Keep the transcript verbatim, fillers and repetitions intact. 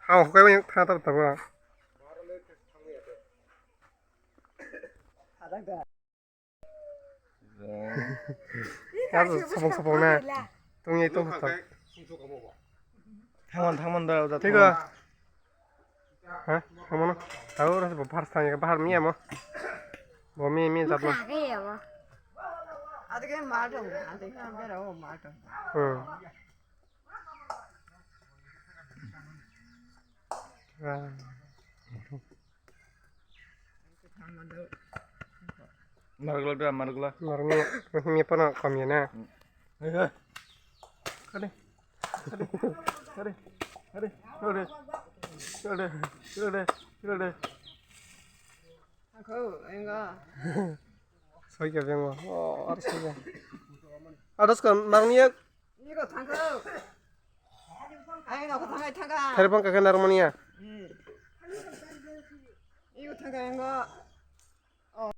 Hao, hukai bai tha ta ta ba. Kaso sapung sapung na. Tungye tung ta. Thangman, thangman da, da. Tigo. Ha? Thangmano? Tao rasa bo bahar thang, bahar miya mo. Bo miya, miya jat mo. Adike ma dong, adike bera o ma dong. Hmm. Ah. Margla da, margla. Marmi, mi pono kom ya na. Hei, hei. Kade? Kade? Kade? Kade? Kade? Kade? Kade? Kade? Ako, enga. Soy ka bengo. Oh, ar soy ka. Adas ka marmi ya. Niko thangko. Ai, noko thangai thangka. Therpang kakhe narmani ya. Hmm. Iko thangka engo. Oh.